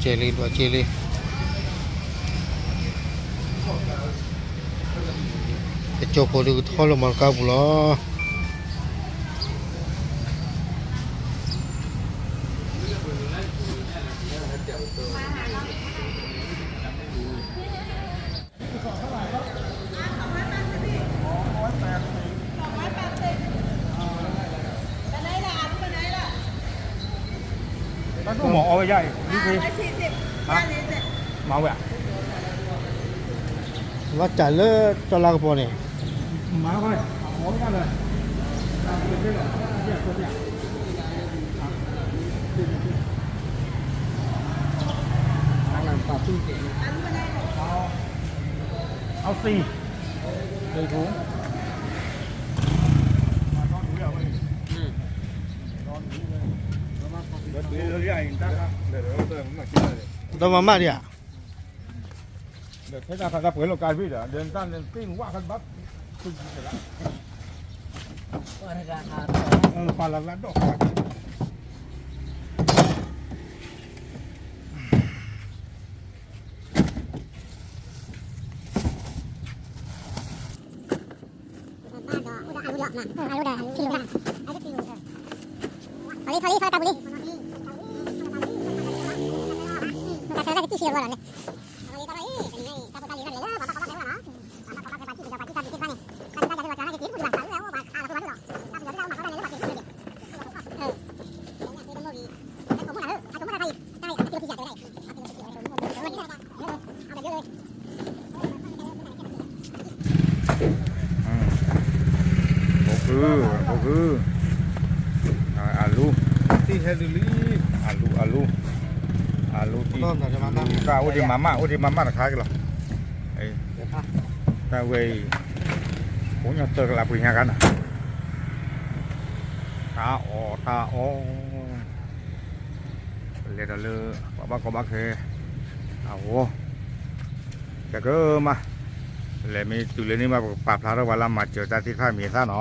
ကဲလံ ဒွးကဲလံ, ကၠိဖိဒုးကထီၣ်လၢမီတကါပူၤလီၤ. ဘၣ်စးလၢကၠီလါကပီၤန့ၣ်, ဒီးမၤမၢ်ဒံးဧါ, ဒီးထဲတၢ်ခါတၢ်ပှဲၤလိာ်ကါတဘ့ၣ်ဒီး ဒီးတၢ်န့ၣ်သ့ၣ်ဝၣ်ခါဘၣ်, ပာ်လၢလၢဒီး ဖိခု, ဖိခု, အလူ, တံၢ်ဟဲဒုးလံ, အလူ, အလူ, အလူတံၢ်, တၢ်အိၣ်ဒံးမၤမၢ်, အိၣ်ဒံးမၤမၢ်တခါက့ၤလီၤ, တၢ်ဝဲအံၤ, ဖိညါတၢ်ကလးပှ့ၤညါကါနၤ, တၢ်အီၣ်တၢ်အီ, လဲၤဒီးလၢ ပှၤဘၣ်ကီဘၣ်ခဲ, အဝီ ကကမး, လဲၤမ့ၢ်တုၤလၢန့ၣ်မး ပကပာ်ဖျါထီၣ်ပှၤလၢမၤစၢၤတၢ်သ့ၣ်တဖၣ်မံၤသၣ်နီၤ,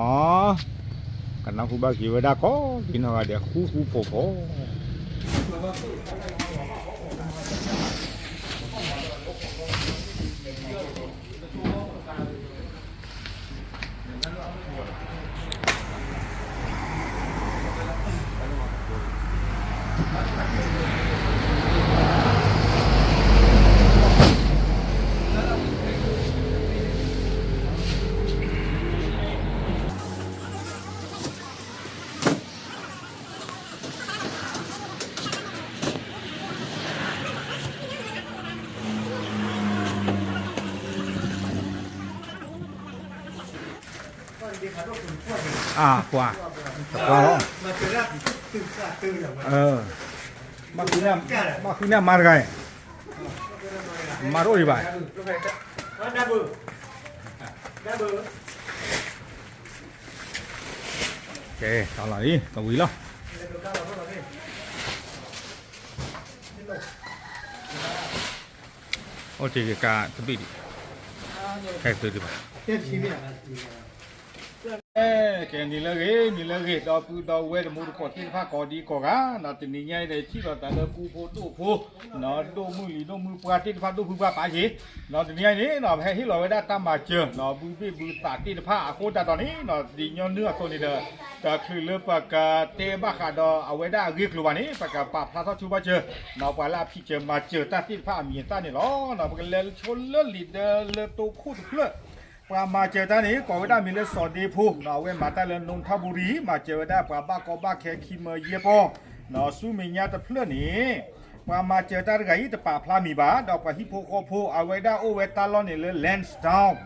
ကနၢ်ဟူဘၣ်က့ၤဝဲဒၣ်ကိးဒံနီၢ်ဂၤဒဲး ဃူဃူဖိးဖိး အါ ပှၤ, တပှၢ်လီၤ, ဘၣ်ဃုန့ၢ်အမါတဂၤအံၤ, မါတအိၣ်ဒံးဘၣ်, ကဲ တၢ်လီၤအံၤ ကဝံၤလီၤ. အိၣ်တ့ၢ်က့ၤကါတဘ့ၣ်ဒံး, ဟဲသုဒံးဘၣ်. ကဲ နံၤလၢဂ့ၤ နံၤလၢဂ့ၤ ဒီပုၢ်ဒီဝဲၢ်တံၤသကိးသ့ၣ်တဖၣ်ကိးဒံကိးဂၤ, တနံၤညါအံၤဒီး ထံၣ်လိာ်သးလၢကူဖိဒိၣ်ဖိ, ဒိၣ်မုၢ်လံၤဒိၣ်မုၢ်ပှၢ်သ့ၣ်တဖၣ်ဒိၣ်ဖုပှၢ်ပာ်က့ၤ, တနံၤညါအံၤန့ၣ် ပဟဲဟ့ၣ်လီၤဝဲဒၣ်တၢ်မၤစၢၤ ဘုဘ့ၣ်ဘုသးသ့ၣ်တဖၣ်အဃိသတးဒီးန့ၣ် ဒ်ညီနုၢ်အသိးန့ၣ်ဒီး တချုးလၢပကတဲဘၣ်ဃးဒီးအဝဲဒၣ်အဂ့ၢ်အကျိၤဘၣ်န့ၣ် ပကပာ်ဖျါထီၣ်ဆိဘၣ်စၢၤ ပှၤလၢအဖံးစၢၤမၤစၢၤတၢ်သ့ၣ်တဖၣ်အမံၤအသၣ်န့ၣ်လီၤ. ပကလဲၤဆိလၢလံာ်ဒၢလၢတိခိၣ်တဖျၢၣ်, ပှၤမၤစၢၤတၢ်န့ၣ် ကိးဝဲဒၣ်မံၤလၢစီၤဒ့ဖိ, အဝဲမၤတၢ်လၢ နူၣ်ထၣ်ဘူရံၤ, မၤစၢၤဝဲဒၣ်ပှၤဘၣ်ကီဘၣ်ခဲခံမၢယဲၢ်ပီၢ်, ဆူမဲာ်ညါတဖျၢၣ်န့ၣ် ပှၤမၤစၢၤတၢ်တဂၤအံၤ တပာ်ဖျါမံၤဘၣ်, ဒီးပှၤဟံၣ်ဖိဃီဖိ အဝဲဒၣ်အိၣ်ဝဲတၢ်လီၢ်န့ၣ်လၢ Lansdowne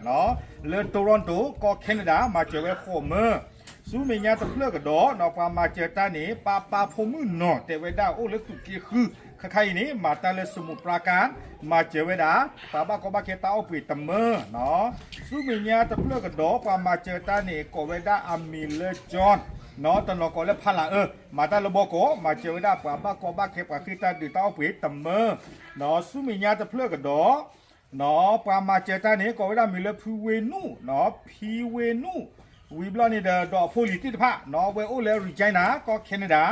လၢ Toronto ကီၢ် Canada မၤစၢၤဝဲဃိးမၢ, ဆူမဲာ်ညါတဖျၢၣ်ကဒီး ပှၤမၤစၢၤတၢ်န့ၣ် ပၢ်ပၢ်ဖိမုၣ်နီၢ် တဲဝဲဒၣ်အိၣ်လၢသုးက့ဃု, ခဲခါအံၤန့ၣ် မၤတၢ်လၢ စမူးပြၤကၣ်, မၤစၢၤဝဲဒၣ် ပှၤဘၣ်ကီဘၣ်ခဲတၢ်အိၣ်ပှ့ၤတမၢ, ဆူမဲာ်ညါတဖျၢၣ်ကဒီး ပှၤမၤစၢၤတၢ်န့ၣ် ကိးဝဲဒၣ်အမံၤလၢ John, တနီၤကိးလၢဖးလးအၢ, မၤတၢ်လၢဘီကီး, မၤစၢၤဝဲဒၣ်ပှၤဘၣ်ကီဘၣ်ခဲ ပှၤဃ့ၢ်တၢ်ဒုးတၢ်အိၣ်ပှ့ၤတမၢ, ဆူမဲာ်ညါတဖျၢၣ်ကဒီး ပှၤမၤစၢၤတၢ်န့ၣ် ကိးဝဲဒၣ်မံၤလၢဖုဝ့နူၣ်, ဖံဝ့နူၣ်, ဝံၤဘျီန့ၣ်ဒီး ဒီးအဖိလံၤသ့ၣ်တဖၣ်နီၤ အဝဲအိၣ်လၢ Regina ကီၢ် Canada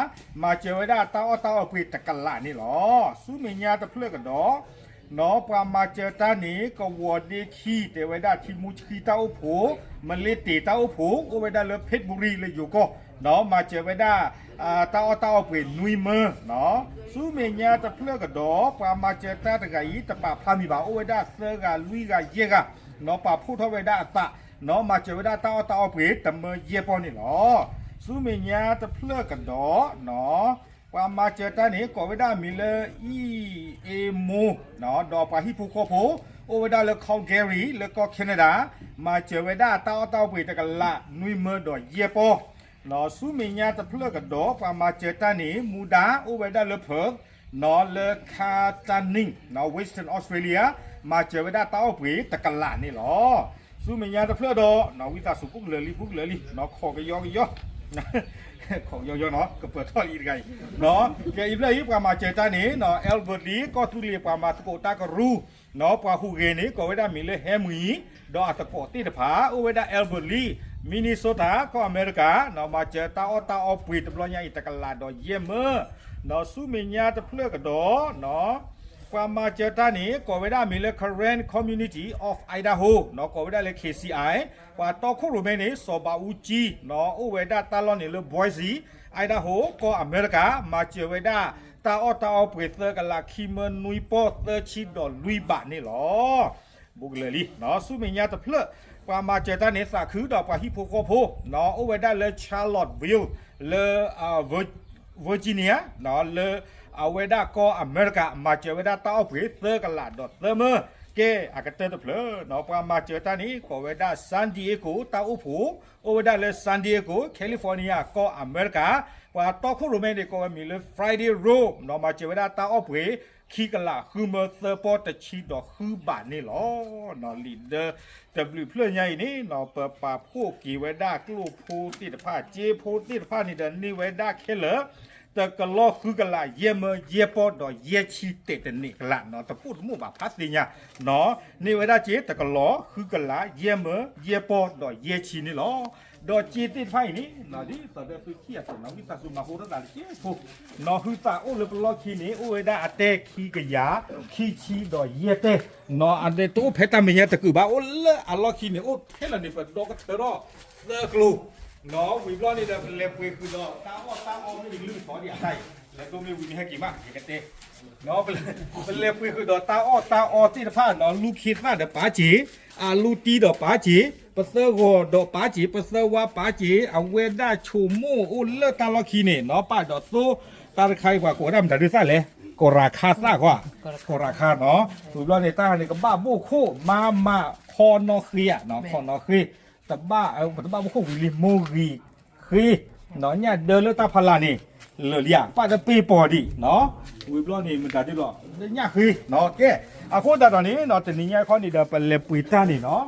မၤစၢၤဝဲဒၣ်တၢ်အီၣ်တၢ်အီပှ့ၤတကလးန့ၣ်လီၤ. ဆူမဲာ်ညါတဖျၢၣ်ကဒီးနီၤ ပှၤမၤစၢၤတၢ်န့ၣ် ကဝီၤဒ့ခံ တဲဝဲဒၣ်ထံမူဆှံတၢ်အိၣ်ဖှိၣ် မလ့တ့ၤတၢ်အိၣ်ဖှိၣ် အိၣ်ဝဲဒၣ်လၢ Phetbury လၢယိၤကီၢ်နီၤ မၤစၢၤဝဲဒၣ် တၢ်အီၣ်တၢ်အီပှ့ၤနွံမၢနီၤ. ဆူမဲာ်ညါတဖျၢၣ်ကဒီး ပှၤမၤစၢၤတၢ်တဂၤအံၤ တပာ်ဖျါမံၤဘၣ် အိၣ်ဝဲဒၣ်သၢဂၤလွံၢ်ဂၤယဲၢ်ဂၤနီၤ ပာ်ဖှိၣ်ထီၣ်ဝဲဒၣ်အသးနီၤ မၤစၢၤဝဲဒၣ်တၢ်အီၣ်တၢ်အီပှ့ၤတမၢယဲၢ်ပီၢ်န့ၣ်လီၤ. ဆူမဲာ်ညါတဖျၢၣ်ကဒီးနီၤ ပှၤမၤစၢၤတၢ်န့ၣ် ကိးဝဲဒၣ်မံၤလၢ အံၣ်အ့မိၢ်နီၤ ဒီးပှၤဟံၣ်ဖိဃီဖိ အိၣ်ဝဲဒၣ်လၢ Calgary လၢကီၢ် Canada မၤစၢၤဝဲဒၣ်တၢ်အီၣ်တၢ်အီပှ့ၤတကလးနွံမၢဒီးယဲၢ်ပီၢ် ဆူမဲာ်ညါတဖျၢၣ်ကဒီး ပှၤမၤစၢၤတၢ်န့ၣ် မူဒါအိၣ်ဝဲဒၣ်လၢ Perth နီၤ လၢ Katanning နီၤ Western Australia မၤစၢၤဝဲဒၣ်တၢ်အီၣ်ပှ့ၤတကလးန့ၣ်လီၤ. ဆူမဲာ်ညါတဖျၢၣ်ဒီး ဝံသးစူၤပူကလၢာ်လံ ပူကလၢာ်လံနီၤ ခိးကယီကယီ ခိးကယီကယီနီၤ ကပၢၤထီၣ်လံတဂၤအံၤ ကဲအံၤဖျၢၣ်အံၤ ပှၤမၤစၢၤတၢ်န့ၣ်နီၤ Alberta လံ ကီၢ်သူလ့ၤ ပှၤမၤသကိးတၢ်ကရူၢ် နီၤ ပှၤဟူးဂဲၤန့ၣ် ကိးဝဲဒၣ်မံၤလၢ Henry ဒီးအသကိးသ့ၣ်တဖၣ် အိၣ်ဝဲဒၣ် Alberta လံ Minnesota ကီၢ်အမဲရကၤနီၤ မၤစၢၤတၢ်အီၣ်တၢ်အီပှ့ၤတဘျီညါအံၤ တကလးဒီးယဲၢ်မၢ နီၤ ဆူမဲာ်ညါတဖျၢၣ်ကဒီးနီၤ ပှၤမၤစၢၤတၢ်န့ၣ် ကိးဝဲဒၣ်မံၤလၢ Karen Community of Idaho နီၤ ကိးဝဲဒၣ်လၢ K C I ပှၤတီခိၣ်ရိၣ်မဲန့ၣ် စီၤဘးအူကၠံနီၤ အိၣ်ဝဲဒၣ်တၢ်လီၢ်န့ၣ်လၢ Boise Idaho ကီၢ်အမဲရကၤ မၤစၢၤဝဲဒၣ် တၢ်အီၣ်တၢ်အီပှ့ၤသၢကလးခံမၢနွံပီၢ် သၢဆံဒီးလွံၢ်ဘးန့ၣ်လီၤ. ဘူးကလၢာ်လံနီၤ ဆူမဲာ်ညါတဖျၢၣ် ပှၤမၤစၢၤတၢ်န့ၣ် သးခုဒီးပှၤဟံၣ်ဖိဃီဖိနီၤ အိၣ်ဝဲဒၣ်လၢ Charlottesville လၢ Virginia နီၤ လၢအဝဲဒၣ်ကီၢ်အမဲရကၤ မၤစၢၤဝဲဒၣ်တၢ်အီၣ်ပှ့ၤသၢကလးဒီးသၢမၢ ကဲအကတၢၢ်တဖျၢၣ်နီၤ ပှၤမၤစၢၤတၢ်န့ၣ် ကိးဝဲဒၣ် San Diego တၢ်အိၣ်ဖှိၣ် အိၣ်ဝဲဒၣ်လၢ San Diego California ကီၢ်အမဲရကၤ ပှၤတီခိၣ်ရိၣ်မဲန့ၣ် ကိးဝဲမံၤလၢ Friday Road နီၤ မၤစၢၤဝဲဒၣ်တၢ်အီၣ်ပှ့ၤ ခံကလးဃုမၢသၢပီၢ် တဆံဒီးဃုဘးန့ၣ်လီၤ. လံာ်ဒၢတဘျုးဖျၢၣ်ညါအံၤန့ၣ်နီၤ ပပာ်ဖှိၣ်က့ၤဝဲဒၣ်ကျိၣ်ဖိသ့ၣ်တဖၣ် စ့ဖိသ့ၣ်တဖၣ်န့ၣ်ဒီးန့ၢ်ဝဲဒၣ်ခဲလၢာ် တကလီၤဃုကလးယဲၢ်မၢယဲၢ်ပီၢ်ဒီးယဲၢ်ဆံတဲာ်တန့ၢ်ကလးနီၤ တပိၣ်တမိၣ်ဘၣ်ဖးသ့ၣ်ညါနီၤ န့ၢ်ဝဲဒၣ်စ့တကလီၤဃုကလးယဲၢ်မၢယဲၢ်ပီၢ်ဒီးယဲၢ်ဆံန့ၣ်လီၤ. ဒီးစ့သ့ၣ်တဖၣ်အံၤန့ၣ် ဒ်သိးဒီးသုထံၣ်အသိးနီၤ ဝံသးစူၤမၤဟိထီၣ်သးတစဲးဖိနီၤ ဟုသးအိၣ်လၢပလီၢ်ခံန့ၣ် အိၣ်ဝဲဒၣ်အတဲခံကယၤ ခံဆံဒီးယဲၢ်တဲာ် နီၤ အဒဲတအိၣ်ဖဲတၢ်မဲာ်ညါတကုာ်ဘၣ် အိၣ်လၢအလီၢ်ခံန့ၣ် အိၣ်ထဲလီၤန့ၣ် ပဒီကထၢထီၣ်သၢကျိၤနီၤ ဝံၤဘျီန့ၣ်ဒီး ပလဲၤပှ့ၤဃုာ်ဒီးတၢ်အီၣ်တၢ်အီမ့ၢ်ဂ့ၤ လုၢ်ထီၣ်ဒံးအတၢ်အံၤ လဲၤဒိမ့ၢ်ဝံၤန့ၣ်ဟဲက့ၤမး ယကတဲ ပလဲၤပှ့ၤဃုာ်ဒီးတၢ်အီၣ်တၢ်အီသ့ၣ်တဖၣ်နီၤ လူခ့သၣ်ဒီးပာ်စ့ၤ, အလူတံဒီးပာ်စ့ၤ, ပသၢဂီၤဒီးပာ်စ့ၤ, ပသၢဝါပာ်စ့ၤ, အဝဲဒၣ်ဆိကမိၣ်အိၣ်လၢတၢ်လီၢ်ခံန့ၣ်နီၤ ပာ်ဒီးသိ တၢ်တခါအံၤပှၤကိးဝဲဒၣ်မတၤဒုးသၣ်လဲၣ်, ကီၢ်ရၤခါသၣ်ကွၢ်, ကီၢ်ရၤခါနီၤ, ဝံၤဘျီန့ၣ် တၢ်န့ၣ်ကဘၣ်ဘိၣ်ခိၣ်မါမး ခီနီၣ်ဃ့ဧါ, ခီနီၣ်ဃ့, တဘၣ်, ပတဘၣ်ဘိၣ်ခိၣ်ဝံၤလံ မိၢ်ဂံၢ်ဃ့ ညၣ်ဒၢလၢတၢ်ဖးလၢ်န့ၣ် လၢာ်လံဧါ, ပာ်တပ့ၤပီၤဒံးနီၤ, ဝံၤဘျီန့ၣ် မတၤဒုးလီၤ ညၣ်ဃ့နီၤ, ကဲ, အဃိသတးဒီးန့ၣ်နီၤ တနံၤညါခီန့ၣ်ဒီး ပလဲၤပှ့ၤတၢ်န့ၣ်နီၤ, လၢာ်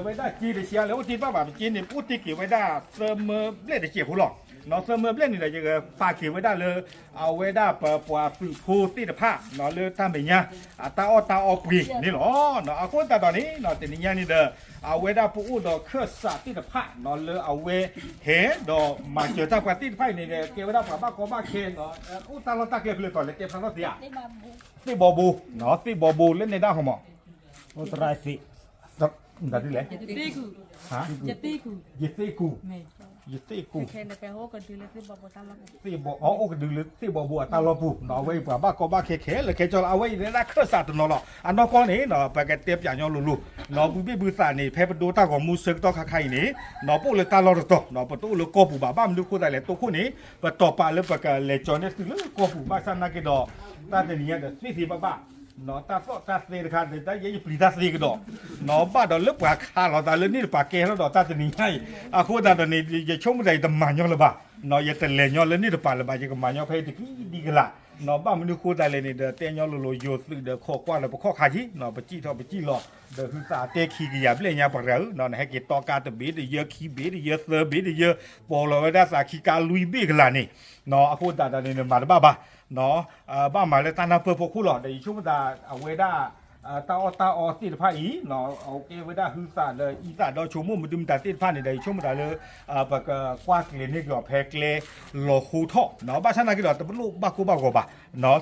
ဝဲဒၣ်စ့တစ့လဲၣ် အိၣ်တ့ၢ်တဘၣ်ဘၣ် ပစ့န့ၣ် အိၣ်တ့ၢ်က့ၤဝဲဒၣ်သၢမၢဘျဲၣ်တစဲးဖိလီၤ, သၢမၢဘျဲၣ်န့ၣ်ဒီး ယကပာ်က့ၤဝဲဒၣ်လၢ အဝဲဒၣ်ပပှၤသုးဖိသ့ၣ်တဖၣ်နီၤ လၢတၢ်မဲာ်ညါ အတၢ်အီၣ်တၢ်အီပှ့ၤန့ၣ်လီၤ. အဃိသတးဒီးန့ၣ်နီၤ တနံၤညါန့ၣ်ဒီး အဝဲဒၣ်ပအိၣ်ဒီးခၢၣ်စးသ့ၣ်တဖၣ်နီၤ လၢအဝဲဟဲဒီးမၤစၢၤတၢ်ပှၤသ့ၣ်တဖၣ်အံၤန့ၣ်ဒီး ကဲဝဲဒၣ်ပှၤဘၣ်ကီဘၣ်ခဲနီၤ, အိၣ်တၢ်လီၢ်တၢ်ကျဲဖဲလဲၣ်တီၤလဲၣ် တဲဖျါထီၣ်သ့ဧါ, သ့ၣ်ဘီဘိ, သ့ၣ်ဘီဘိလၢနဲဒၣ်ဟီမး သရၣ်သ့ၣ်, မတၤဒ်လဲၣ်, ယသ့ၣ်ကူၣ်, ယသ့ၣ်ကူၣ်, သ့ၣ်ဘီ, အိၣ်ကဒုလၢသ့ၣ်ဘီဘိအတၢ်လီၢ်ပူၤနီၤ, အဝဲအံၤပှၤဘၣ်ကီဘၣ်ခဲခဲလၢာ်ခဲဆ့လီၤ, အဝဲအံၤန့ၣ်ဒၣ်ခၢၣ်စးတနီၤလီၤ, အနီၢ်ကီၢ်န့ၣ်နီၤ ပကတဲပၠးညီလိၤလိၤ, နီၤ ဘုဘ့ၣ်ဘုသးန့ၣ် ဖဲပဒိတၢ်ဂီၤမူဆၢကတီၢ်ခါခါအံၤန့ၣ်, နီၤ ပအိၣ်လၢတၢ်လီၢ်တတီၤ, နီၤ ပတအိၣ်လၢကီၢ်ပူၤဘၣ်, ဘၣ်မနုၤအဃိသတးလဲၣ် တိခိၣ်န့ၣ် ပတီၤပာ်လၢပကလဲၤကၠီၤန့ၢ်သုလၢကီၢ်ပူၤ ဘၣ်ဆၣ်နာ်က့ဒီး တၢ်တနံၤညါဒီးသ့သ့ဘၣ်ဘၣ် နီၤ တၢ်သီၣ်တၢ်သဲတခါ တၢ်ယဲယပျံၤတၢ်သ့ကဒီး, နီၤ ဘၣ်ဒီးလၢပှၤခးလီၤသးလၢန့ၣ်တပၤကဲထီၣ်ဒီးတၢ်တနံၤညါအံၤ, အဃိသတးဒီးန့ၣ် ယဆိကမိၣ်သးယတမၤညီလၢၤဘၣ်, နီၤ ယတလဲၤညီလၢန့ၣ်တပၤလၢၤဘၣ်, ယကမၤညီဖဲတကံၢ်ဒံကလး, နီၤ ဘၣ်မနုၤဃိသတးလဲၣ်န့ၣ်ဒီး တဲညီလိၤလိၤ ယိၤသုးဒီးခိးကွၢ်ဒီးပခီၣ်ခါက့ၤ, နီၤ ပစံၣ်ထီၣ်ပစံၣ်လီၤ, ဒီးဟုသးတဲခံကယၤဘျဲၣ်ညါပှၤတဂၤဧၢ, နီၤ နဟဲက့ၤတီကါတဘ့ၣ်တယၢ ခံဘ့ၣ်တယၢ သၢဘ့ၣ်တယၢ, ပိာ်လီၤဝဲဒၣ်သးခံကါလွံၢ်ဘ့ၣ်ကလးန့ၣ်, နီၤ အဃိသတးဒီးန့ၣ် နမၤတဘၣ်ဘၣ်, နီၤ ဘၣ်မၤလၢတၢ်နၢ်ပၢၢ်ဖီခိၣ်လီၤ, ဒီးယဆိကမိၣ်သး အဝဲဒၣ် တၢ်အီၣ်တၢ်အီသ့ၣ်တဖၣ်အံၤ အကဲဝဲဒၣ်ဟုသးဒီးအံသးဒီးဆိကမိၣ်မနုၤမတၤသ့ၣ်တဖၣ်န့ၣ်ဒီး ယဆိကမိၣ်တၢ်လၢ ပကကွၢ်ကျဲၤန့ၢ်က့ၤအီၤဖဲကျဲလီၤဃိထီၣ် ဘၣ်ဆၣ်နာ်က့ဒီး တလိၣ်ဘၣ်ကိၢ်ဘၣ်ဂီၤဘၣ်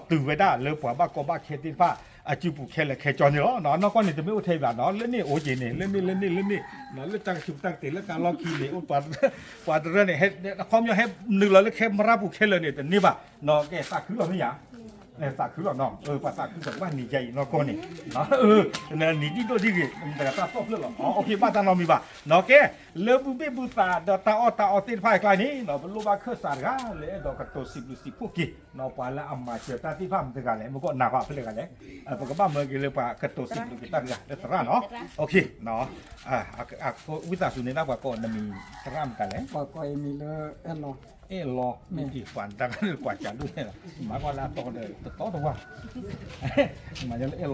တုၤဝဲဒၣ်လၢပှၤဘၣ်ကီဘၣ်ခဲသ့ၣ်တဖၣ် အစုပူၤခဲလၢာ်ခဲကၠီန့ၣ်လီၤ. နီၢ်ကီၢ်န့ၣ် တမ့ၢ်အိၣ်ထဲဘၣ်နီၤ လၢန့ၣ်အိၣ်က့ၤန့ၣ် လၢန့ၣ်လၢန့ၣ်လၢန့ၣ် လၢတၢ်ကဆူးတၢ်ကတဲာ်လၢကါလီၢ်ခံန့ၣ် အိၣ်ပှၤတရၢန့ၣ် အခီပညီဟဲနုာ်လီၤလၢခဲမရၢပူၤခဲလၢာ်န့ၣ် တန့ၢ်ဘၣ် ကဲသးခုလီၤမ့ၢ်ယါ သးခုလီၤနီၤ ပှၤသးခုသးကဘၣ်နံၤယါအံၤနီၢ်ကီၢ်န့ၣ် နံၤဒံၣ်ဒိၣ်ဒံၣ်ဂ့ၤ တဂၤတၢ်သီၣ်ဖျၢၣ်လီၤ ဘၣ်တၢ်နီတမံၤဘၣ် ကဲ လၢဘုဘ့ၣ်ဘုသးဒီးတၢ်အီၣ်တၢ်အီသ့ၣ်တဖၣ်အကျါန့ၣ် ပလိၣ်ဘၣ်ခၢၣ်စးတဂၤလၢအဲၣ်ဒိးကတိၤစံးဘျုးစံးဖှိၣ်က့ၤ ပှၤလၢအမၤစၢၤတၢ်သ့ၣ်တဖၣ်မတၤတဂၤလဲၣ် မ့ၢ်ကီးနၢ်ဟူဖဲလဲၣ်တဂၤလဲၣ် ပကဘၣ်မၢက့ၤလၢပှၤကတိၤစံးဘျုးက့ၤတၢ်တဂၤလၢသရၣ်နီၤ ဝံသးစူၤန့ၣ်ဒၣ်ပှၤကိးနမံၤသရၣ်မတၤလဲၣ် အဲၣ်လီၤ ပှၤတၢ်ဂၤကွၢ်ကးဒိၣ်န့ၣ်လီၤ မၤကွၢ်လၢအတီဒီးတတီတဝၢ် မၤလၢအဲၣ်လီၤ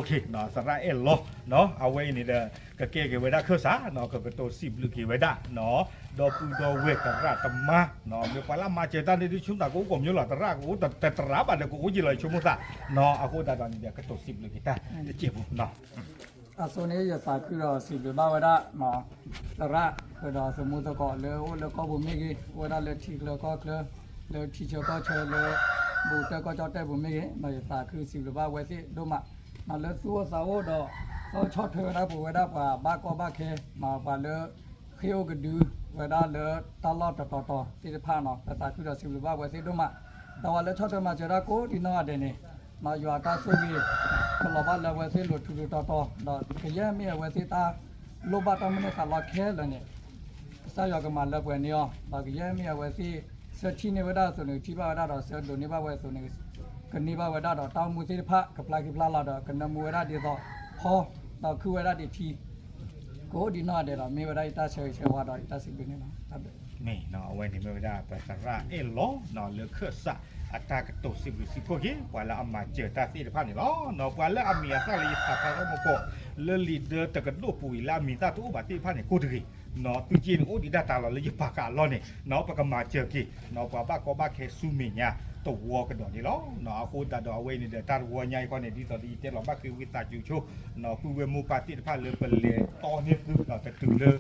နီၤ သရၣ်အဲၣ်လီၤ အဝဲအံၤန့ၣ်ဒီး ကကဲက့ၤဝဲဒၣ်ခၢၣ်စး ကကတိၤစံးဘျုးက့ၤဝဲဒၣ် ဒီပုၢ်ဒီဝဲၢ်သရၣ်သမါ မ့ၢ်ပှၤလၢအမၤစၢၤတၢ်န့ၣ်ဒ်ဆူၣ်သးကအိၣ်ကိးမံၤလီၤ သရၣ်ကအိၣ်တသရၣ်ဘၣ်ဒီးကအိၣ်က့ၤလီၤ ယဆိကမိၣ်သး အဃိသတးဒီးန့ၣ်ဒီး ကတိၤစံးဘျုးက့ၤတၢ်တစဲးဖိနီၤ အစိၤန့ၣ် ယသးခုဒီးစံးဘျုးဘၣ်ဝဲဒၣ် သရၣ်ဃုာ်ဒီးသမူသကိးလၢအိၣ်လၢကီၢ်ပူၤမ့ၢ်ဂ့ၤ အိၣ်ဝဲဒၣ်လၢထံချၢကီၢ်ချၢ လၢထံဆၢကီၢ်ဆၢလၢ ဘူးတၢ်ကီၢ်ကၠီၣ်တဲၣ်ပူၤမ့ၢ်ဂ့ၤ ယသးခုစံးဘျုးဘၣ်ဝဲသ့ၣ်ဒိၣ်မး လၢသူၣ်အိၣ်သးအိၣ်ဒီး သီၣ်ဆီၣ်ထွဲဝဲဒၣ်ပဝဲဒၣ်ပှၤဘၣ်ကီဘၣ်ခဲ ပှၤလၢ ဃ့ၢ်အိၣ်ကဒုဝဲဒၣ်လၢတၢ်လီၢ်တတီၤတီၤသ့ၣ်တဖၣ်နီၤ ပသးခုဒီးစံးဘျုးဘၣ်ဝဲသ့ၣ်ဒိၣ်မး ဒီးပှၤလၢဆီၣ်ထွဲမၤစၢၤတၢ်ကိးဒံနီၢ်ဂၤဒဲးန့ၣ် ယွၤတၢ်ဆိၣ်ဂ့ၤ ကလီၤဘၣ်လၢအဝဲသ့ၣ်လိၤထူထူတီတီ ဒီးကယဲၢ်မ့ၢ်အဝဲသ့ၣ်တၢ်လိၣ်ဘၣ်တၢ်မုၢ်လၢ်သးလီခဲလၢာ်န့ၣ် ကစၢ်ယွၤကမၤလၢပှဲၤန့ၢ်အီၤ ဒီးကယဲၢ်မ့ၢ်အဝဲသ့ၣ် ဆၢထံၣ်န့ၢ်ဝဲဒၣ်အသိးန့ၣ် ကထံၣ်ဘၣ်ဝဲဒၣ်ဒီး ဆၢဒိးန့ၢ်ဘၣ်ဝဲအသိးန့ၣ် ကန့ၢ်ဘၣ်ဝဲဒၣ်ဒီးတၢ်အိၣ်မူသ့ၣ်တဖၣ် ကပျၢ်ခံဖျၢ်လီၤဒီး ကနၢမူဝဲဒၣ်ဒ်သိးဖီ ဒီးခုဝဲဒၣ်ဒ်ထံ ကိးဒံနီၢ်ဂၤဒဲးဒီး မ့ၢ်ဝဲဒၣ်ယတၢ်ဆၢဂ့ၤဆၢဝါဒီးယတၢ်စံးဘျုးန့ၣ်လီၤ. မ့ၢ်နီၤ အဝဲန့ၣ်မ့ၢ်ဝဲဒၣ်ပသရၣ်အဲၣ်လီၤ လၢခၢၣ်စးအတၢ်ကတိၤစံးဘျုးစံးဖှိၣ်က့ၤ ပှၤလၢအမၤစၢၤတၢ်သ့ၣ်တဖၣ်န့ၣ်လီၤ. ပှၤလၢအမံၤအသၣ်လၢယဖးဖျါထီၣ်မကီး လၢလံာ်ဒၢတကဒိၣ်ပူၤအံၤလၢအမံၤသၣ်တအိၣ်ဘၣ်သ့ၣ်တဖၣ်န့ၣ် ကိးတဂ့ၤ သုက့န့ၣ်အိၣ်ဒံးဒၣ်တၢ်လီၤလၢယပာ်ကးအလီၢ်န့ၣ် ပကမၤစၢၤက့ၤ ပှၤဘၣ်ကီဘၣ်ခဲဆူမဲာ်ညါတဝီကဒီးန့ၣ်လီၤ. အဃိသတးဒီးအဝဲအံၤန့ၣ်ဒီး တၢ်တဝီညါအံၤခီန့ၣ် ဒ်သိးဒီးယတဲလီၤဘၣ်ဃ့ဝံသးစူၤဆိ ပုၢ်ဝဲၢ်မိၢ်ပၢ်သ့ၣ်တဖၣ်လၢပလဲၤတီန့ၢ်သုဒီးတတုၤလၢ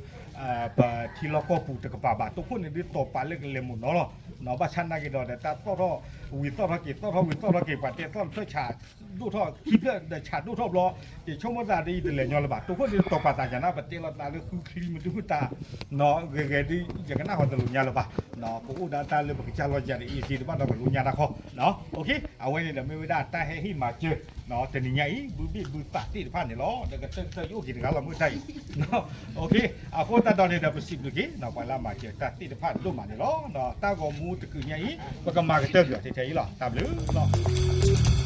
ပထံလီၢ်ကီၢ်ပူၤတကပၤဘၣ် တိခိၣ်န့ၣ်ဒ်သိးပာ်လၢကလဲၤမိၢ်နီၤလီၤ. ဘၣ်ဆၣ်နာ်က့ၤဒီး တၢ်သီၣ်ထီၣ်ဝံၤသီၣ်ထီၣ်က့ၤ သီၣ်ထီၣ်ဝံၤသီၣ်ထီၣ်က့ၤ ပှၤတဲသီၣ်တဖျၢၣ်ဆးဒိၣ်ထီၣ် ခံဖျၢၣ်ဒီးဆးဒိၣ်ထီၣ်ဘျီ ယဆိကမိၣ်သးဒီးယတလဲၤညီလၢၤဘၣ် တိခိၣ်န့ၣ်တတီၤပာ်သးယၤနၤ ပတဲလီၤသးလၢဃုချံမနုၤဃုတၢ် ဂဲၤဂဲၤဒ်ယကနၣ်ဟီတလိာ်ညါလၢၤဘၣ် ပအိၣ်ဒီးတၢ်လၢပကစၢ်လီၤယၤဒီး အ့ၣ်စ့တဘၣ်ဒီးပလိညါတၢ်ခီ အဝဲန့ၣ်ဒီးမ့ၢ်ဝဲဒၣ်တၢ်ဟဲဟ့ၣ်မၤစၢၤ တနံၤညါအံၤ ဘုဘ့ၣ်ဘုသးသ့ၣ်တဖၣ်န့ၣ်လီၤ. ဒီးကတၢၢ်ကတၢၢ်ယအိၣ်က့ၤတဂၤလီၤမုၢ်တၢ်အံၤ အဃိသတးဒီးန့ၣ်ဒီး ပစံးဘျုးက့ၤ ပှၤလၢအမၤစၢၤတၢ်သ့ၣ်တဖၣ်ဒိၣ်မးန့ၣ်လီၤ. တၢ်ဂီၤမူတကုးညါအံၤ ပကမၤကတၢၢ်ကွံာ်အီၤထဲထဲအံၤလီၤ. တၢ်ဘျုးလီၤ.